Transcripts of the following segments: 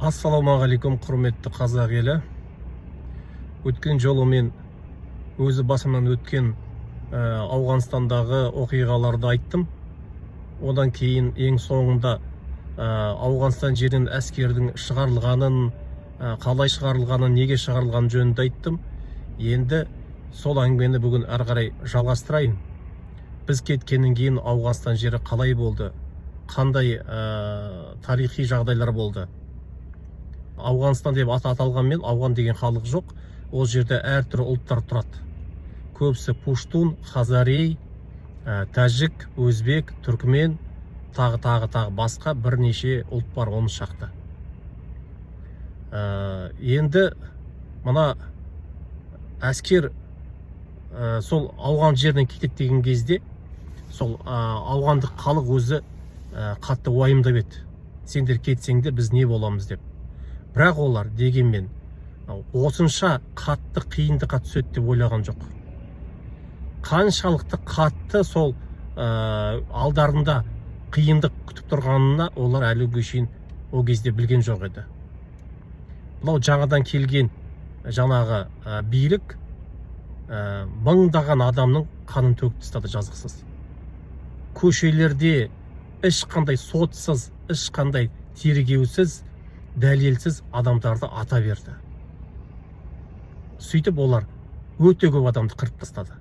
Ассалаумағалейкум, құрметті қазақ елі! Өткен жолы мен өзі басымнан өткен Ауғанстандағы оқиғаларды айттым. Одан кейін ең соңында Ауғанстан жерінен әскердің шығарылғанын, қалай шығарылғанын, неге шығарылғаны жөнінде айттым. Енді сол әңгімені бүгін әрі қарай жалғастырайын. Біз кеткеннен кейін Ауғанстан жері қалай болды, қандай тарихи жағдайлар болды? Ауғанстан деп аты аталғанмен, ауған деген халық жоқ. Ол жерде әртүрлі ұлттар тұрады. Көбісі пуштун, хазарей, тәжік, өзбек, түркімен, тағы, тағы, тағы басқа бірнеше ұлт бар, 10 шақты. Енді мына әскер сол ауған жерінен кетеді деген кезде, сол ауғандық халық өзі қатты уайымдап еді, сендер кетсеңдер, біз не боламыз деп. Бірақ олар дегенмен осынша қатты қиындыққа түседі деп ойлаған жоқ. Қаншалықты қатты сол алдарында қиындық күтіп тұрғанына олар әлі күнге шейін ол кезде білген жоқ еді. Мынау жаңадан келген жаңағы билік мыңдаған адамның қанын төгіп тастады жазықсыз. Көшелерде ешқандай сотсыз, ешқандай тергеусіз, дәлелсіз адамдарды ата берді. Сөйтіп олар өте көп адамды қырып тастады.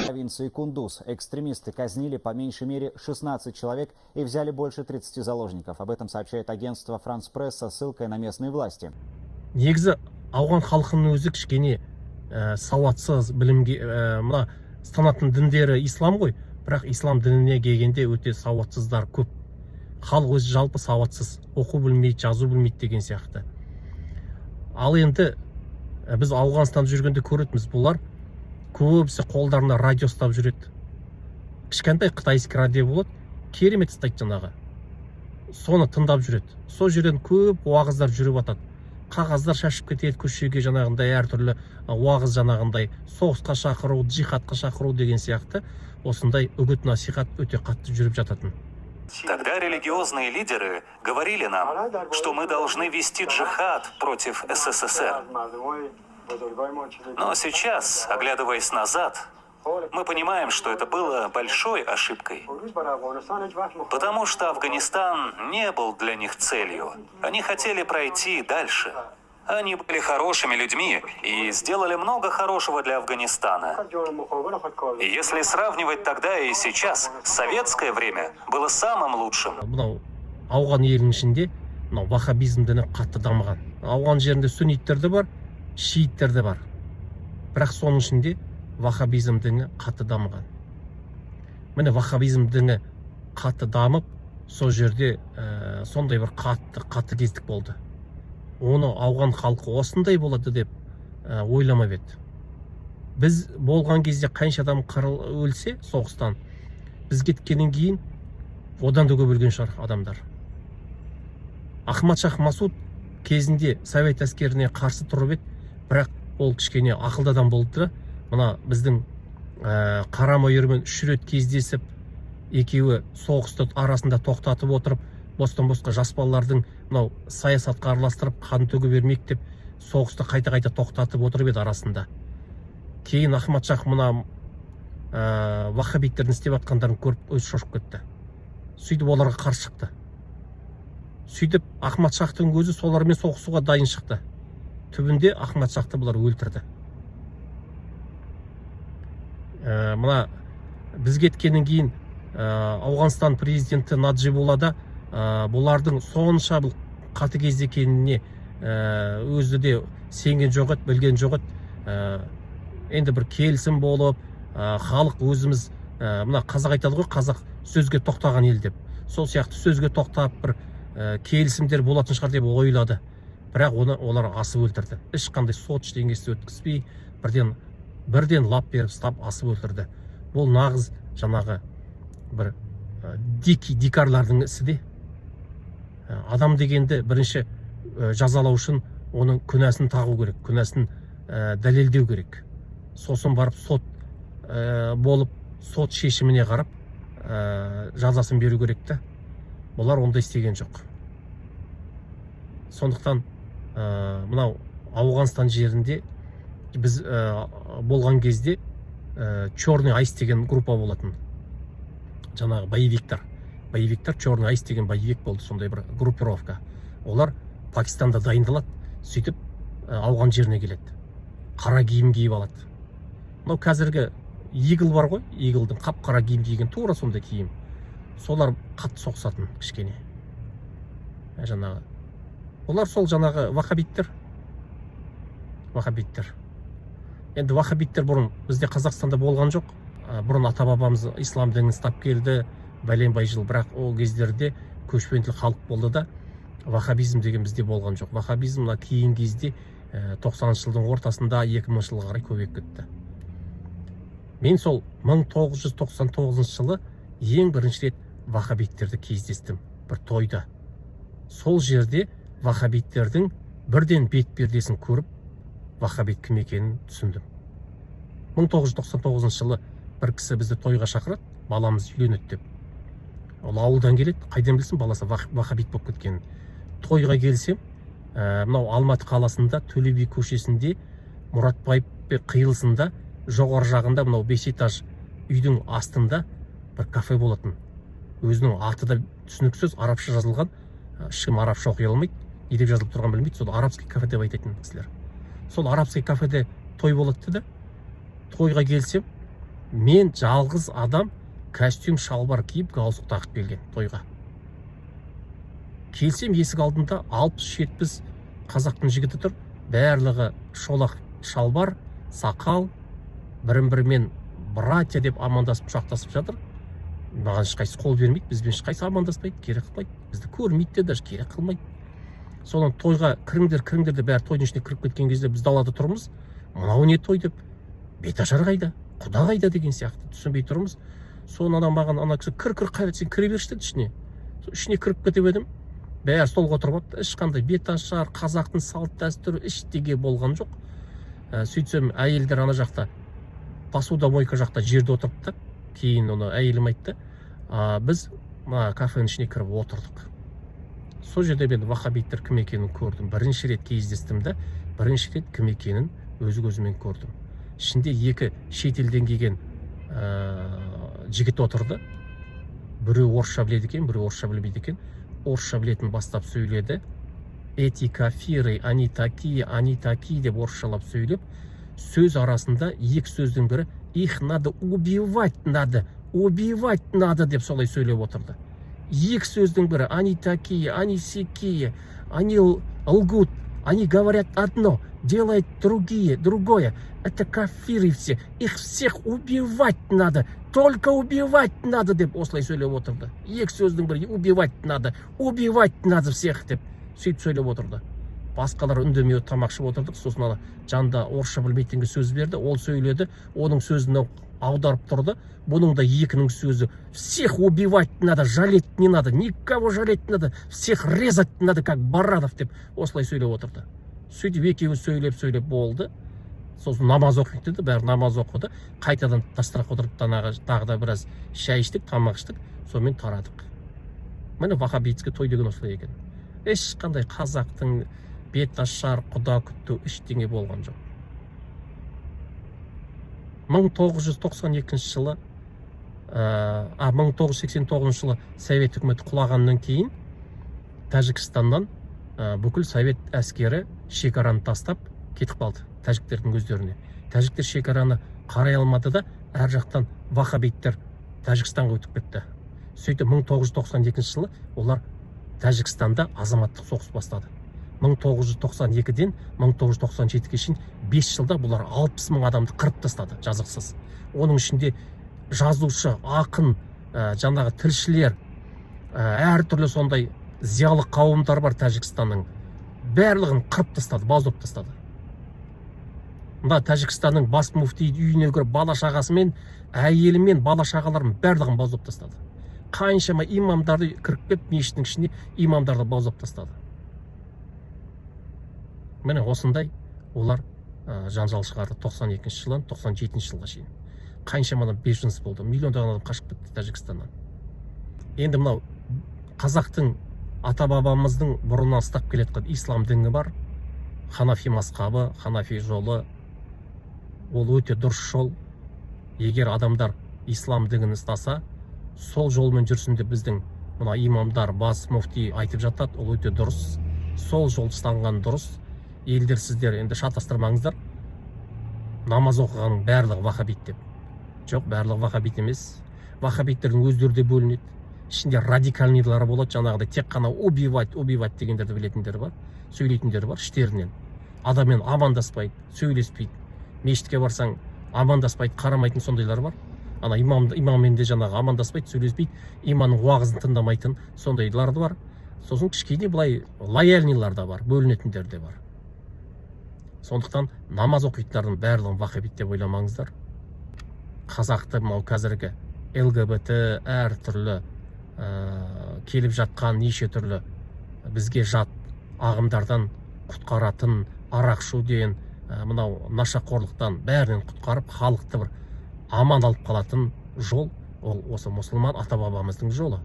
Провинции Кундуз. Экстремисты казнили по меньшей мере 16 человек и взяли больше 30 заложников. Об этом сообщает агентство «Франс Пресс» со ссылкой на местные власти. Негізі ауған халқының өзі кішкене сауатсыз, білімге мына ұстанатын діндері ислам ғой, бірақ ислам дініне келгенде өте сауатсыздар көп. Халық өзі жалпы сауатсыз, оқу білмейді, жазу білмейді деген сияқты. Ал енді біз Ауғанстанда жүргенде көретінбіз, бұлар көбісі қолдарына радио ұстап жүреді. Кішкентай китайский радио болады, керемет ұстайды жаңағы, соны тыңдап жүреді. Сол жерден көп уағыздар жүріп жатады, қағаздар шашып кетеді көшеге, жаңағындай әртүрлі уағыз, жаңағындай соғысқа шақыру, джихадқа шақыру деген сияқты осындай үгіт насихат өте қатты жүріп жататын. Тогда религиозные лидеры говорили нам, что мы должны вести джихад против СССР. Но сейчас, оглядываясь назад, мы понимаем, что это было большой ошибкой. Потому что Афганистан не был для них целью. Они хотели пройти дальше. Они были хорошими людьми и сделали много хорошего для Афганистана. И если сравнивать тогда и сейчас, советское время было самым лучшим. Мынау ауған елінің ішінде мынау ваххабизм діні қатты дамыған. Ауған жерінде сүнниттер де бар, шииттер де бар, бірақ соның ішінде ваххабизм діні қатты дамыған. Міне, ваххабизм діні қатты дамып, сол жерде сондай бір қатты қатыгездік болды. Оны ауған халқы осындай болады деп ойламап еді. Біз болған кезде қанша адам қырыл өлсе соғыстан, біз кеткеннен кейін одан да көп өлген шығар адамдар. Ахмад Шах Масуд кезінде совет әскеріне қарсы тұрып еді, бірақ ол кішкене ақылды адам болды да. Мына біздің қара майормен үш рет кездесіп, екеуі соғысты арасында тоқтатып отырып, бостан босқа жас балалардың мынау саясатқа араластырып, қан төге бермейік деп, соғысты қайта қайта тоқтатып отырып еді арасында. Кейін Ахмад Шах мына ваххабиттердің істеп жатқандарын көріп, өзі шошып кетті. Сөйтіп оларға қарсы шықты. Сөйтіп Ахмад Шахтың өзі солармен соғысуға дайын шықты. Түбінде Ахмад Шахты бұлар өлтірді. Мына біз кеткеннен кейін Ауғанстан президенті Наджибулла да бұлардың сонша бұл қатыгез екеніне өзі де сенген жоқ еді, білген жоқ еді. Енді бір келісім болып, халық өзіміз, мына қазақ айтады ғой, қазақ сөзге тоқтаған ел деп, сол сияқты сөзге тоқтап, бір келісімдер болатын шығар деп ойлады. Бірақ оны олар асып өлтірді. Ешқандай сот, ештеңесі өткізбей, бірден бірден лап беріп ұстап, асып өлтірді. Бұл нағыз жаңағы бір дикий, дикарьлардың ісі де. Адам дегенді бірінші жазалау үшін оның күнәсін тағу керек, күнәсін дәлелдеу керек. Сосын барып сот болып, сот шешіміне қарап жазасын беру керек та. Бұлар ондай істеген жоқ. Сондықтан мынау Ауғанстан жерінде біз болған кезде Черный Аист деген группа болатын, жаңағы боевиктар. Черный Аист деген боевик болды, сондай бір группировка. Олар Пакистанда дайындалады, сөйтіп ауған жеріне келеді, қара киім киіп алады. Мынау қазіргі ИГИЛ бар ғой, ИГИЛдың қап қара киім киген, тура сондай киім. Солар қатты соғысатын кішкене. Жаңағы олар сол жаңағы вахабиттер. Енді вахабиттер бұрын бізде, Қазақстанда болған жоқ. Бұрын ата бабамыз ислам дінін ұстап келді бәленбай жыл, бірақ ол кездерде көшпенділі халық болды да, вахабизм деген бізде болған жоқ. Вахабизм мына кейінгі кезде, 90-шы жылдың ортасында, 2000 жылға қарай көбейіп кетті. Мен сол 1999 жылы ең бірінші рет вахабиттерді кездестім бір тойда. Сол жерде вахабиттердің бірден бет пердесін көріп, вахабит кім екенін түсіндім. 1999 жылы бір кісі бізді тойға шақырады, баламыз үйленеді деп. Ол ауылдан келеді, қайдан білсін баласы вахабит болып кеткенін. Тойға келсем, мынау Алматы қаласында, Төле би көшесінде, Мұратбаев қиылысында, жоғары жағында, мынау бес этаж үйдің астында бір кафе болатын. Өзінің аты да түсініксіз, арабша жазылған. Ешкім арабша оқи алмайды, не деп жазылып тұрғанын білмейді. Сол арабский кафе деп айтатын кісілер. Сол арабский кафеде той болады деді. Тойға келсем, мен жалғыз адам костюм шалбар киіп, галстук тағып келген. Тойға келсем, есік алдында 60-70 қазақтың жігіті тұр, барлығы шолақ шалбар, сақал, бірін бірімен «братья» деп амандасып, құшақтасып жатыр. Маған ешқайсысы қол бермейді, бізбен ешқайсысы амандаспайды, керек қылмайды, бізді көрмейді де, даже керек қылмайды. Содан тойға кіріңдер, кіріңдер деп, бәрі тойдың ішіне кіріп кеткен кезде, біз далада тұрмыз. Мынау не той деп, беташар қайда, құда қайда деген сияқты түсінбей тұрмыз. Соны ана маған ана кісі: «Кір, кір, Қайрат, сен кіре берші», – деді ішіне. Сол ішіне кіріп кетіп едім, бәрі столға отырып алыпты. Ешқандай беташар, қазақтың салт дәстүрі, ештеңе болған жоқ. Сөйтсем, әйелдер ана жақта, посудомойка жақта жерде отырыпты. Кейін оны әйелім айтты. Біз мына кафенің ішіне кіріп отырдық. Сол жерде мен вахабиттер кім екенін көрдім. Бірінші рет кездестім да, бірінші рет кім екенін өз көзіммен көрдім. Ішінде екі шетелден келген жігіт отырды. Біреу орысша біледі екен, біреу орысша білмейді екен. Орысша білетін бастап сөйледі: «Эти кафиры, они такие, они такие», – деп орысшалап сөйлеп, сөз арасында екі сөздің бірі «их надо убивать, надо убивать надо» деп солай сөйлеп отырды. Екі сөздің бірі «они такие, они сякие, они лгут, они говорят одно, делают другие другое, это кафиры все, их всех убивать надо, только убивать надо» деп осылай сөйлеп отырды. Екі сөздің бірі «убивать надо, убивать надо всех» деп сөйтіп сөйлеп отырды. Басқалар үндемей тамақ ішіп отырдық. Сосын ана жанында орысша білмейтінге сөз берді, ол сөйледі, оның сөзін аударып тұрды. Бұның да екінің сөзі: «Всех убивать надо, жалеть не надо, никого жалеть не надо, всех резать надо, как баранов» деп осылай сөйлеп отырды. Сөйтіп екеуі сөйлеп сөйлеп болды. Сосын намаз оқиық деді, бәрі намаз оқыды. Қайтадан дастархан отырып, тағы да біраз шай іштік, тамақ іштік, сонымен тарадық. Міне, ваххабитский той деген осылай екен. Ешқандай қазақтың беташар, құда күту, ештеңе болған жоқ. 1992 жылы, 1989 жылы Совет үкіметі құлағаннан кейін Тәжікстаннан бүкіл совет әскері шекараны тастап кетіп қалды тәжіктердің өздеріне. Тәжіктер шекараны қарай алмады да, әр жақтан ваххабиттер Тәжікстанға өтіп кетті. Сөйтіп 1992 жылы олар Тәжікстанда азаматтық соғыс бастады. 1992-ден 1997-ге шейін 5 жылда бұлар 60 мың адамды қырып тастады жазықсыз. Оның ішінде жазушы, ақын, жаңағы тілшілер, әртүрлі сондай зиялы қауымдар бар Тәжікстанның. Барлығын қырып тастады, бауыздап тастады. Мына Тәжікстанның бас муфти үйіне кіріп, бала шағасымен, әйелімен, бала шағаларын барлығын бауыздап тастады. Қаншама имамдарды кіріп келіп, мешіттің ішінде имамдарды бауыздап тастады. Міне, осындай олар жанжал шығарды 92 жылдан 97 жылға шейін. Қаншама адам беженец болды, миллиондаған адам қашып кетті Тәжікстаннан. Енді мынау қазақтың ата бабамыздың бұрыннан ұстап келе жатқан ислам діні бар, ханафи мазхабы, ханафи жолы. Ол өте дұрыс жол. Егер адамдар ислам дінін ұстаса, сол жолмен жүрсін деп біздің мына имамдар, бас муфти айтып жатады. Ол өте дұрыс, сол жол ұстанған дұрыс. Елдер, сіздер енді шатастырмаңыздар, намаз оқығанның барлығы вахабит деп. Жоқ, барлығы вахабит емес. Вахабиттердің өздері де бөлінеді. Ішінде радикальныйлары болады, жаңағыдай тек қана убивать, убивать дегендерді білетіндер бар, сөйлейтіндер бар. Іштерінен адаммен амандаспайды, сөйлеспейді, мешітке барсаң, амандаспайды, қарамайтын сондайлар бар. Ана имам, имаммен де жаңағы амандаспайды, сөйлеспейді, имамның уағызын тыңдамайтын сондайлар да бар. Сосын кішкене былай лояльныйлар да бар, бөлінетіндер де бар. Сондықтан намаз оқитындардың барлығын вахабит деп ойламаңыздар. Қазақты мынау қазіргі ЛГБТ, әртүрлі келіп жатқан неше түрлі бізге жат ағымдардан құтқаратын, арақ ішуден, мынау нашақорлықтан, бәрінен құтқарып, халықты бір аман алып қалатын жол ол осы мұсылман ата бабамыздың жолы.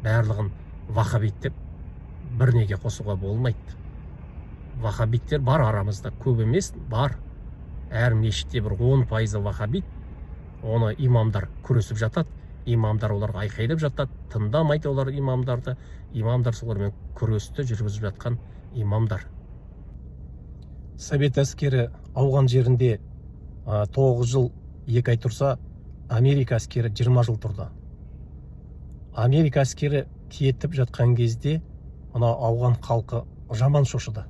Барлығын вахабит деп бір неге қосуға болмайды. Вахабиттер бар арамызда, көп емес, бар. Әр мешітте бір 10%-ы вахабит. Оны имамдар күресіп жатады, имамдар оларға айқайлап жатады, тыңдамайды олар имамдарды. Имамдар солармен күресті жүргізіп жатқан имамдар. Совет әскері ауған жерінде 9 жыл 2 ай тұрса, Америка әскері 20 жыл тұрды. Америка әскері кетіп жатқан кезде мына ауған халқы жаман шошыды.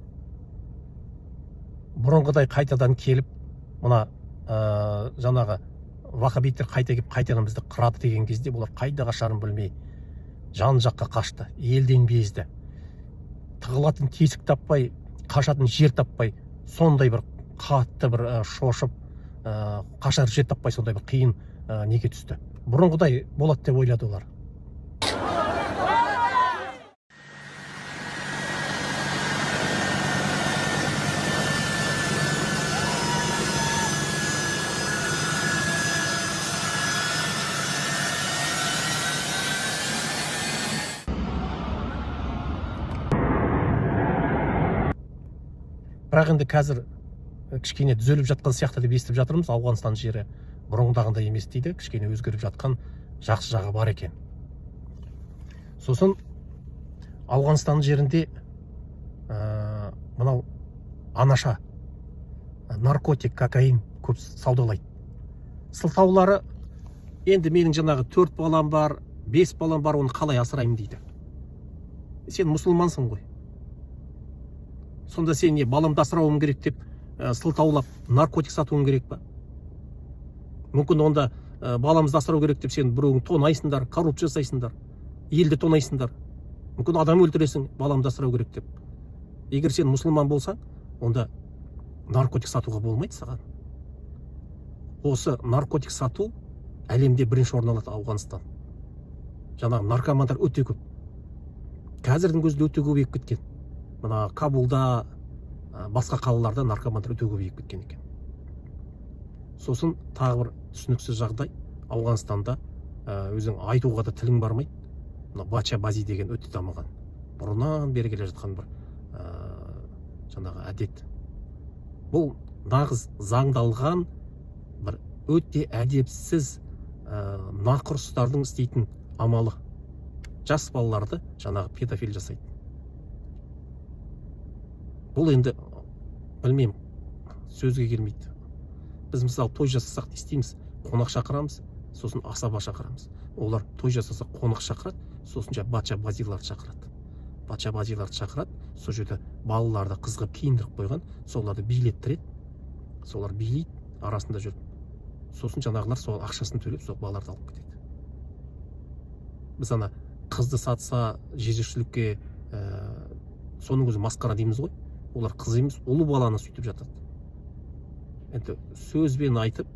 Бұрынғыдай қайтадан келіп, мына жаңағы вахабиттер қайта келіп, қайтадан бізді қырады деген кезде, бұлар қайда қашарын білмей, жан жаққа қашты, елден безді. Тығылатын тесік таппай, қашатын жер таппай, сондай бір қатты бір шошып, қашар жер таппай, сондай бір қиын неге түсті. Бұрынғыдай болады деп ойлады олар. Бірақ енді қазір кішкене түзеліп жатқан сияқты деп естіп жатырмыз. Ауғанстан жері бұрынғыдағындай емес дейді, кішкене өзгеріп жатқан, жақсы жағы бар екен. Сосын Ауғанстан жерінде мынау анаша, наркотик, кокаин көп саудалайды. Сылтаулары енді: менің жаңағы төрт балам бар, бес балам бар, оны қалай асыраймын дейді. Сен мұсылмансың ғой, сонда сен не, баламды асырауым керек деп сылтаулап наркотик сатуың керек па? Мүмкін онда баламызды асырау керек деп сен біреуің тонайсыңдар, коррупция жасайсыңдар, елді тонайсыңдар, мүмкін адам өлтіресің баламды асырау керек деп. Егер сен мұсылман болсаң, онда наркотик сатуға болмайды саған. Осы наркотик сату әлемде бірінші орын алады Ауғанстан. Жаңағы наркомандар өте көп, қазірдің өзінде өте көбейіп кеткен. Мына Кабулда, басқа қалаларда наркомандар өте көбейіп кеткен екен. Сосын тағы бір түсініксіз жағдай Ауғанстанда, өзің айтуға да тілің бармайды, мына бача бази деген өте дамыған, бұрыннан бері келе жатқан бір жаңағы әдет. Бұл нағыз заңдалған бір өте әдепсіз нақұрыстардың істейтін амалы. Жас балаларды жаңағы педофил жасайды. Бұл енді білмеймін, сөзге келмейді. Біз, мысалы, той жасасақ, не істейміз? Қонақ шақырамыз, сосын асаба шақырамыз. Олар той жасаса, қонақ шақырады, сосын жаңағы бача базиларды шақырады. Бача базиларды шақырады, сол жерде балаларды қыз қылып киіндіріп қойған, соларды билеттіреді. Солар билейді арасында жүріп. Сосын жаңағылар сол ақшасын төлеп, сол балаларды алып кетеді. Біз ана қызды сатса жезөкшелікке, соның өзі масқара дейміз ғой. Олар қыз емес, ұлы баланы сөйтіп жатады. Енді сөзбен айтып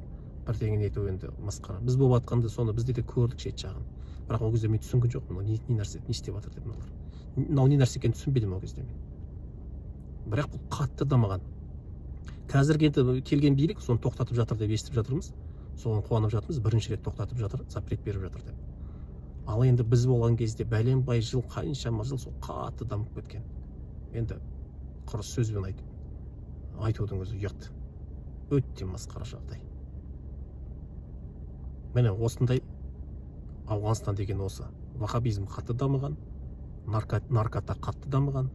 бірдеңені ету енді масқара. Біз болып жатқанда соны бізде де көрдік шет жағын. Бірақ ол кезде мен түсінген жоқпын, мынау не нәрсе, не істеп жатыр деп мыналар, мынау не нәрсе екенін түсінбедім ол кезде мен. Бірақ бұл қатты дамыған. Қазіргі енді келген билік соны тоқтатып жатыр деп естіп жатырмыз, соған қуанып жатырмыз. Бірінші рет тоқтатып жатыр, запрет беріп жатыр деп. Ал енді біз болған кезде бәленбай жыл, қаншама жыл сол қатты дамып кеткен. Енді құр сөзбен айтып айтудың өзі ұят, өте масқара жағдай. Міне, осындай Ауғанстан деген осы. Ваххабизм қатты дамыған, наркота қатты дамыған,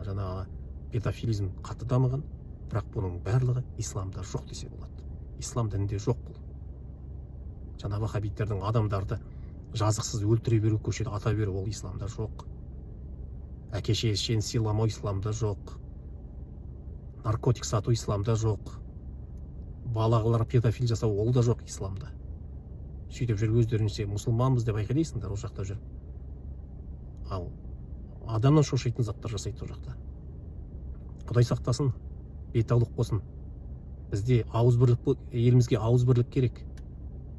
жаңағы педофилизм қатты дамыған. Бірақ бұның барлығы исламда жоқ десе болады, ислам дінінде жоқ бұл. Жаңа ваххабиттердің адамдарды жазықсыз өлтіре беру, көшеде ата беру, ол исламда жоқ. Әке шешені сыйламау исламда жоқ. Наркотик сату исламда жоқ. Балаларға педофил жасау, ол да жоқ исламда. Сөйтіп жүріп өздерінше мұсылманбыз деп айқайлайсыңдар ол жақта жүріп, ал адамнан шошитын заттар жасайды ол жақта. Құдай сақтасын, бет аулақ болсын. Бізде ауызбірлік, елімізге ауызбірлік керек.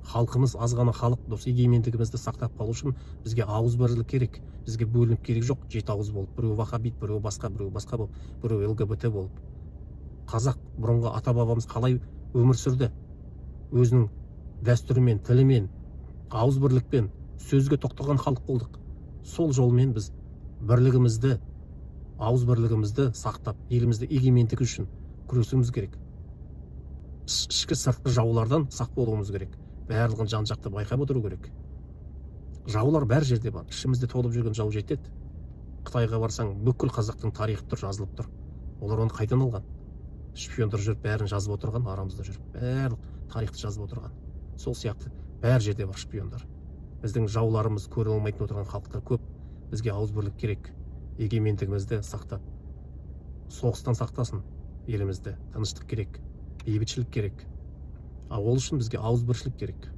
Халқымыз аз ғана халық, осы егемендігімізді сақтап қалу үшін бізге ауызбірлік керек. Бізге бөлініп керек жоқ, жеті ауыз болып, біреу ваххабит, біреу басқа, біреу басқа болып, біреу ЛГБТ болып. Қазақ бұрынғы ата бабамыз қалай өмір сүрді? Өзінің дәстүрімен, тілімен, ауызбірлікпен, сөзге тоқтаған халық болдық. Сол жолмен біз бірлігімізді, ауызбірлігімізді сақтап, елімізді егемендігі үшін күресуіміз керек. Ішкі, сыртқы жаулардан сақ болуымыз керек. Барлығын жан жақты байқап отыру керек. Жаулар бәр жерде бар, ішімізде толып жүрген жау жетеді. Қытайға барсаң, бүкіл қазақтың тарихы тұр, жазылып тұр. Олар оны қайдан алған? Шпиондар жүріп, бәрін жазып отырған, арамызда жүріп, барлық тарихты жазып отырған. Сол сияқты бәр жерде бар шпиондар. Біздің жауларымыз, көре алмайтын отырған халықтар көп. Бізге ауызбірлік керек, егемендігімізді сақтап. Соғыстан сақтасын елімізді, тыныштық керек, бейбітшілік керек. Ал ол үшін бізге ауызбіршілік керек.